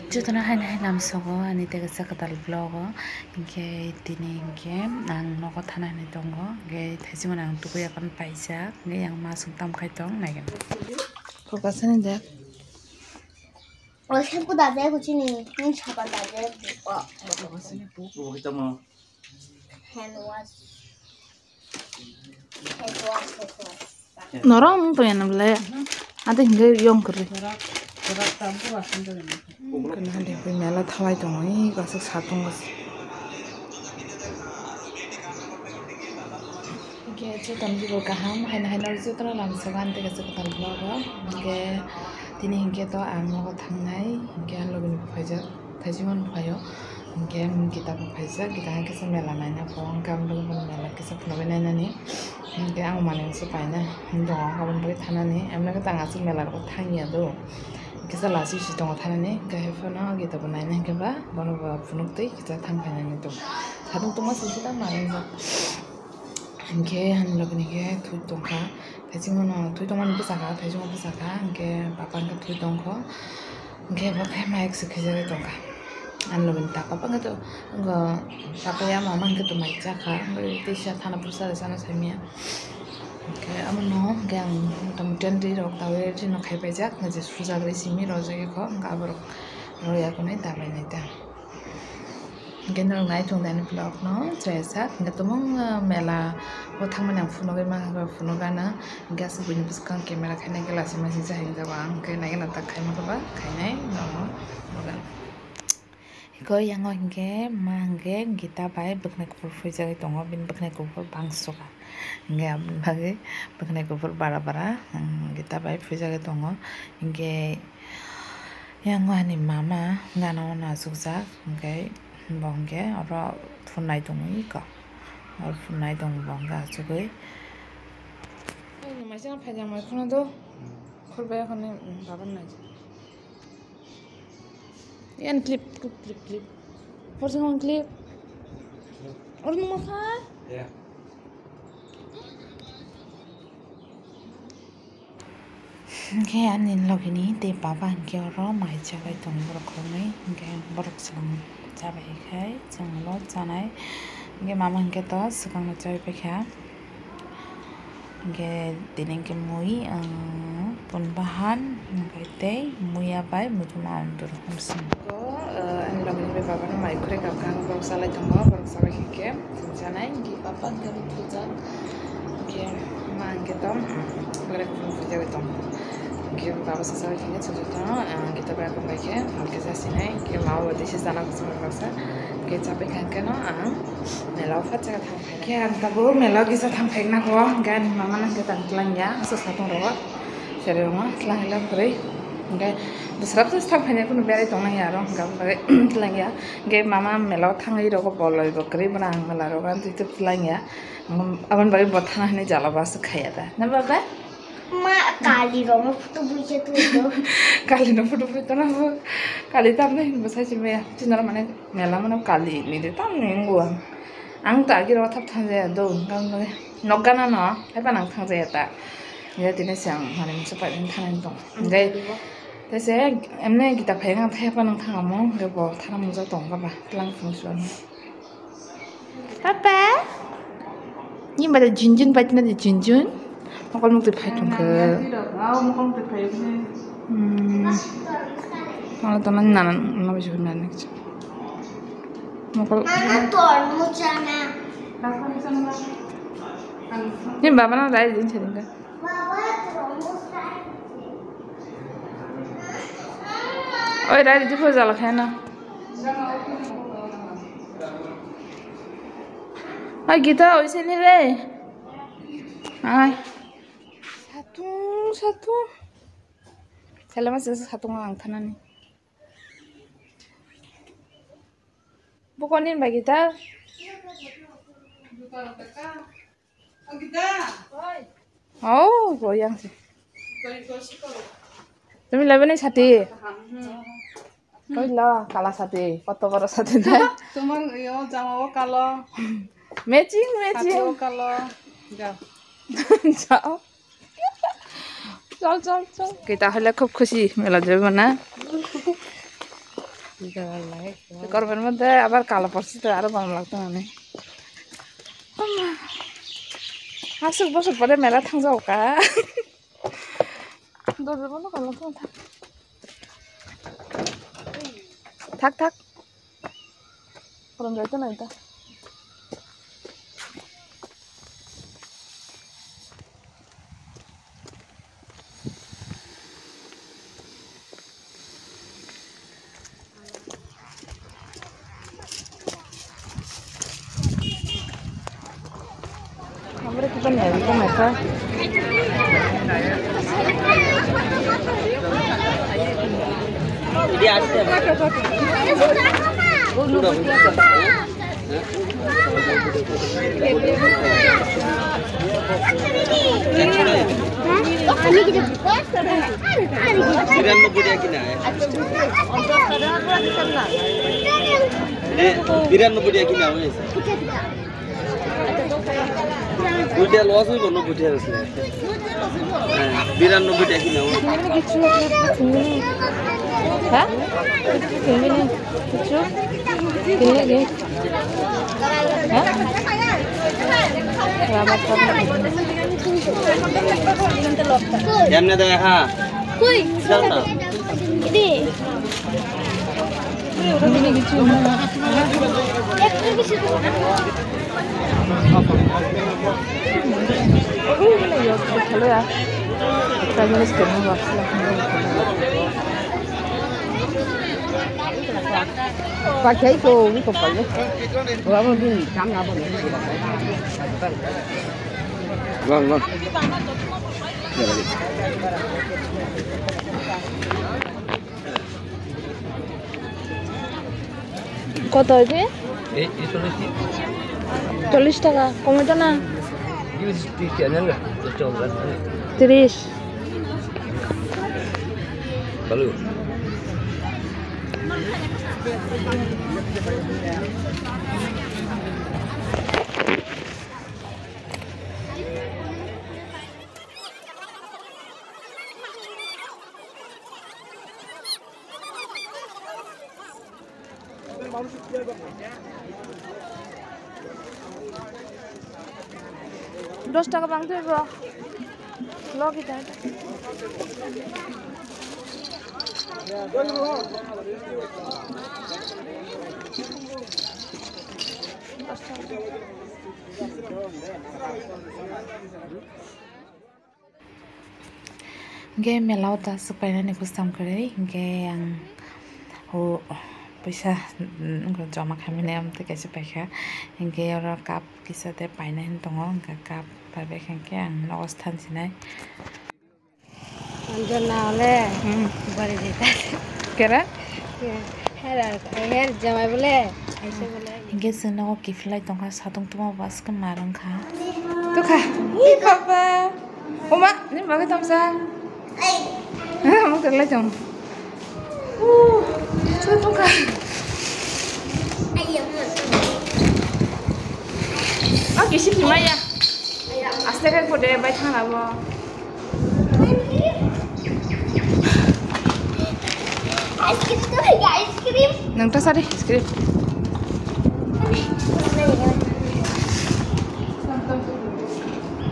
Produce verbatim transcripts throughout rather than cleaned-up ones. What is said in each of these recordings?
Jotono haino hai lamsogo ani tei kaisa kwtal vlog o, hinkhe tini hinkhe ang nogo thana hinwi tongo, hinkhe thaichimano ang tubui aphano paijak, hinkhe yang masuk tam khai tong naigwna. Focus ani dek. O shampoo da de kuchini, nung saban da de. Hand wash. Hand wash, hand wash. Norok wng tong ya nang le. Ante hinkhe yong kwrwi. Kena hande koi mela thalai tongo, ee, kaisa satung kaisa. Hinkhe jotono jibor kaham, haino haino jotono lamsogo, ante kaisa kwtal vlog o. Hinkhe tini hinkhe to ang nogo thangnai, hinkhe ang logini phaijak. Thaichimano phaio, hinkhe Gita bo phaijak, Gita hai kisa mela naina pho, hinkhe aboni bagwi bono mela kisa phunugwi nainani, hinkhe ang manwi se paina hinwi tongo, aboni bagwi thanani, emnekhe tang aswk mela rogo thangya do, kisa lachisi tongo thanani, hinkhe hai phano Gita bo naina hinkhe ba bono bo phunuk twi kisa thang phainani tongo, satung tungma sisi da manwi. Hinkhe ani logini khe thwi tongkha, thaichingmano thwi tongmani bwsakha, thaichingma bwsakha, hinkhe papa hinkhe thwi tongkho, hinkhe bo khe mic se khijagwi tongkha. Ani logini taka bo hinkhe to, wngkha, papa ya mama hinkhe to mic chakha, wngkha teisa thana bwsa rwchana saimanya. Hinkhe abono hinkhe ang motamoti ani twi rok dawi rino khaipaijak, je sujagrwi simi rojagwi kho, hinkhe aborok roya khwnwi dabainai ta. Hinkhe norok nai thung di ani vlog no, chayajak. Hinkhe tabuk, ah, mela o thangmani ang phunugwi mankha, phunuk gana. Hinkhe aswk buini bwskang camera khainai khe lachima singcha hinjago ang. Hinkhe nai gana tak khaima khe ba khainai norok no phunuk gana. Hinkhe yango hinkhe ma hinkhe Gita bai bwkhnai kuphur phuijagwi tongo, bini bwkhnai kuphur bangsuka. Hinkhe aboni bagwi bwkhnai kuphur bara bara, um, Gita bai phuijagwi tongo. Hinkhe yango ani mama gana o achukjak, hinkhe bo hinkhe oro phunai tongwi kha, oro phunai tongo bo hinkhe achugwi. Maising phaijak mai kheno do, khulbai khani baba nai. Yan clip, clip, clip, clip. Porsi ngon clip. Or numa kha? Yeah. Hinkhe ani logini tei baba hinkhe oro mai chabai tongo borok khoroknwi, hinkhe borok chwng chabai khai chwngno chanai, hinkhe mama hinkhe to swkangno chabai paikha. Hinkhe tini hinkhe mui, ah, pun bahan, hinkhe tei muya bai muikhuma anduru hamsung. Ani logini bai babano mai khurui kha, borok salai tongo, borok salai khe chwng chanai, hinkhe papa hinkhe thujak, hinkhe ma hinkhe to, borok phunuk phunuk jagwi tongo. Hinkhe baba se salai khe chwng tongo, hinkhe to borok bai khe hinkhe jasinai, hinkhe ma bo tei se chana kuchuk baksa, hinkhe chabai kha hinkhe no ang mela o phat chaga thang. Khe ang tabuk mela o kisa thang phaikna kho, hinkhe ani mama no hinkhe tang twlang ya, aswk satung rogo, sere rogo twlang ya kwrwi, hinkhe bwswk thang phaina kunu berai tong nang ya aro, hinkhe aboni bagwi twlang ya, hinkhe mama mela o thangwi rogo boloi bo kwrwi, bono ang mela rogo amtwi twlang ya, aboni bagwi bo thana hinwi jala bo aswk khaiya da, na baba? Ma, kali rokno photo buikhe tongdo. Kali no photo buikhe tongna bo. Kali tamno hinwi bwsai se maya. Chwng mane mela mano kali ni de tamni wngbo ang. Ang to agi rok thap thangjaya do. Nok gana no. Haiba nang thangjaya ta. Ya tini se ang mane masa pai thanai tong. Ngai. Tese emne kita phai nang thai pa nang thangamo. Ngai bo thana mujak tong ba ba. Tlang phung suan. Papa? Ni bada junjun pai tina di junjun. Mokol mukti phai tongkhe. Hmm. Mala tona nana nana bisu nana. Mokol. Mama tormos ana. Ni baba na rai din chadinga. Oi, rai di pho jala khaina. Oi, Gita, oi sini re. Ai. Satung, satung. Sale mas satung ang thanani. Bukonin ba Gita. Oh, goyang se. Tumi laibani sati. Koi lo, kala sati, koto boro sati dai. Tomar yo jama o kalo. Matching, matching. Sati o kalo. Jao. Jao. Chol, chol, chol. Kita hole khub khushi mela jebo na. Korban mode abar kalo porsi to aro bam lak tong ani. Asuk bosok pore mela thang jago ka. Dorja bondo kalo thang thang. Thak thak. Korom jai to nai ta. Hamre kita nih, kita mereka. বিরানব্বই টাকা কিনা হয়। এ, বিরানব্বই টাকা কিনা হয়েছে। দুইটা লস হইব, নব্বই টাকা আছে। হ্যাঁ, বিরানব্বই টাকা কিনা হয়েছে। হ্যাঁ? কিছু? কিনলে কি? হ্যাঁ? রাবার টাবার। এমনি দেয়, হ্যাঁ। কই? বিশাল না। দি। কিনলে কিছু? একটু কিছু। Pakai itu, ini kok pakai. Wah, mau di sana apa nih? Bang, bang. Ya, balik. কত হয়েছে? এই, এই চল্লিশ টি। চল্লিশ টাকা, কমে তো না। ইউএসডি চ্যানেল, চল্লিশ। ভালো। Dos taka bang twi bo. Logi ta. Hingke mela o ta swk painani kusam kwrwi, hingke ang o puisa, mm, joma khaimani amtwi kaisa paikha, hingke oro cup kisa tei paina hin tongo, hingke cup paibai kha hingke ang nogo thansinai. Anjana ole, hmm, bari jeta. Kera? Her, her jamai bole, aise bole. Hingke chwng nogo kiphilai tongkha, satung tungma bus khe mar wngkha. Tukha. Hi papa. Oma, ni bagwi tamsa. Ai. Omo kwrwlai tong. Uh, so tongkha. Ai, ya, ma. Ah, kisi kimaya. Ai, ya. Aste khe kode bai thang abo. Ice cream to hai, ice cream. Nang ta sari, ice cream.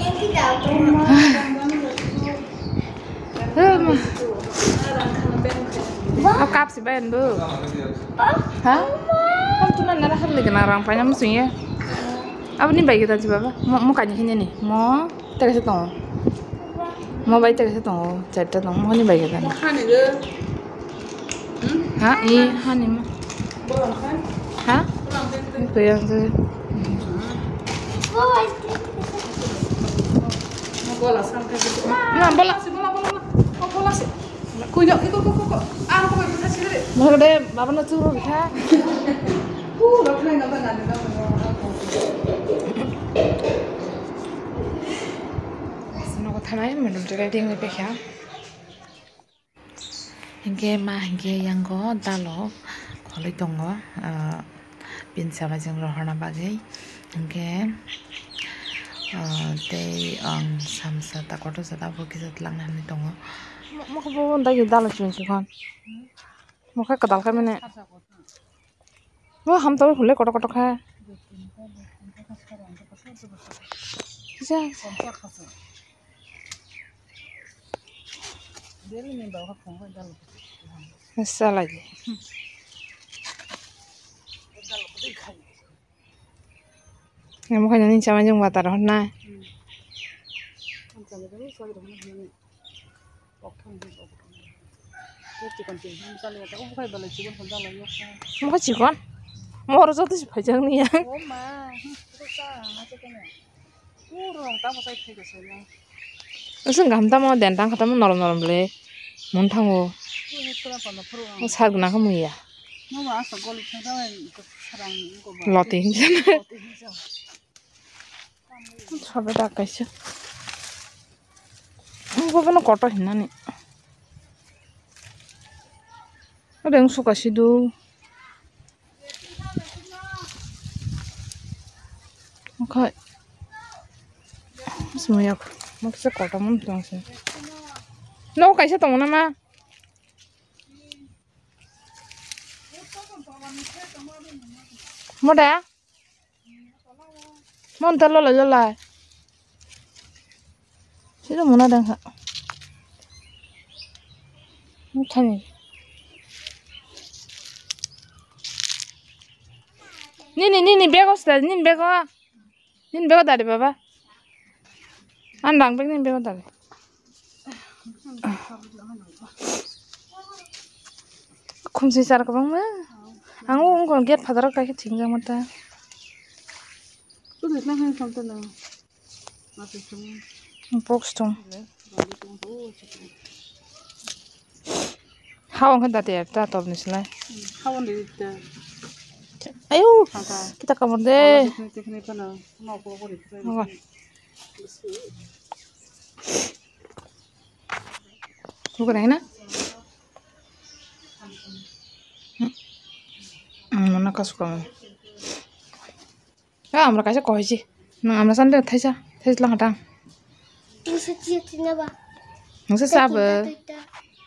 Enti da to. Ah, ma. Wah. Oh, cup si ben bu. Oh. Ha? Kan tu nana lahar lagi narang panjang musuhnya. Abo ni bai kita coba ba. Mo, mo kanya hini ni. Mo. Tei kaisa tongo. Mo bai tei kaisa tongo, charta tongo, mohorni bai kaisa. Hani go. Hmm? Ha, i hani mo. Bolong khan. Ha? Bolong khan. Kuyang se. Mo bola san kha. Na, bola. Bola si, bola, bola, bola. Oh, bola si. Kuino, iko, ko, ko, ko. Ah, ko, ko, ko, ko. Moro de, baba no churu bikha. Uh, lo khnai no ba nani no. Nogo thanai, mwnam jora ding ni pekha. Hinkhe ma hinkhe yango dalo kholoi tongo, ah, pinsa bai chwng rohorna bagwi. Hinkhe, ah, tei ang samsa ta kotor jora bo kisa twlangna hinwi tongo. Mo-, mokhe bo dagi dalo chwng chwng kha. Mokhe kwtal khe mene. Bo hamtwi hwnle kotor kotor khe. Kisa. Salai. Amo khaina ni chamai jong batar honna. Amo kha chikon. Moro joto si phaijak ni ya. Aswk kaham tamo den tang kha tamo norom norom le. Mun thango. Sar gwnang khe muya. Loti hinjana. Sobe da kaisa. Bobono kotor hinani. Reng suka sidu. Okhai. Sumaya. Mokse kotor mun tongse. No kaisa tongna ma. Moda? Mon ta lolai lolai. Sino mona dang ha. Thani. Nini, nini bego sida, nini bego. Nini bego dari baba. An dang beg nini bego dari. Khumsi char kwbangma. Ang o wngkha gate phataro kaisa thingjak mata. Box thung. Ha wngkha da te ta top ni slai. Ayo. Kita kamar de. Bukan enak. Hmm, mana kasuka. Ah, amra kaisa kohoisi. Nang amra sande thaisa, thaisa lang hatang. Nungsa chiya tina ba. Nungsa sabo.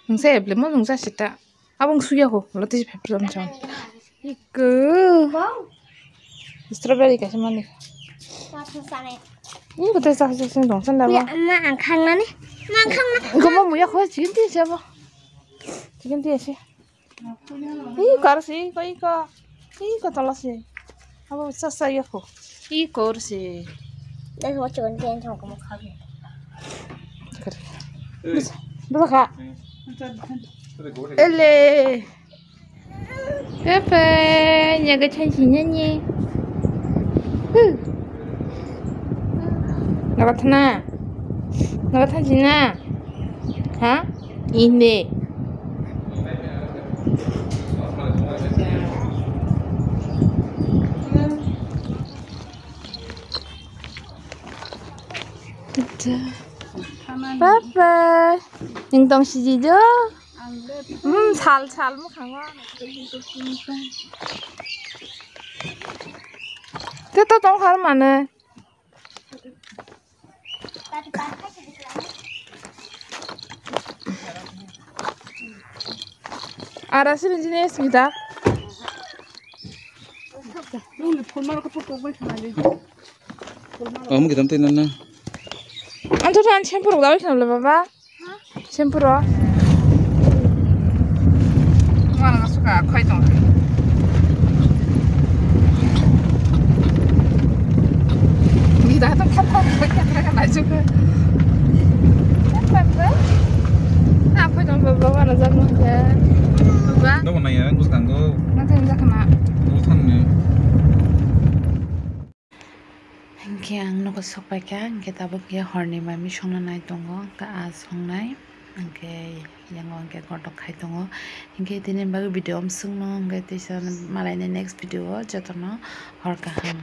Nungsa eble mo nungsa sita. Abang suya ho, lo tisi phepre dam chon. Iko. Strawberry kaisa mani. Ini betul sah sih sih dong sanda ba. Ma ang khang nani. Ma ang khang nani. Gomo muya kho chicken tiya siya bo. Chicken tiya siya. Ih, kar si, iko, iko. Iko tala si. Abo sa sa ya ko. Iko si. Dai ho chon ken chon ko mo kha. Kar. Bisa, bisa kha. Ele. Pepe, nyaga chanchi nyanyi. Huh. Naga thana. Naga thanchi na. Ha? Inde. Papa, ning tong siji jo? Hmm, sal sal mukhango. Te to tong khar mane. Ara sini jini Smita. Omo kitam tei nana. Anto tan shampoo rok dawi khna le baba. Shampoo ro. Mana suka khoi tong. Ni da to khap khap khoi khap khap khap nai suka. Khap khap khap. Na khoi tong baba mana jak mo ya. Baba. Dogo na ya, bus kanggo. Na tei jak na. Bus than ni. Hinkhe ang nogo sokpaikha, hinkhe tabuk khe horni mai mui songna nai tongo, hinkhe a songnai, hinkhe yango hinkhe kotok khai tongo, hinkhe tini bagwi video amswkno, hinkhe teisa malaini next video o jotono hor kaham.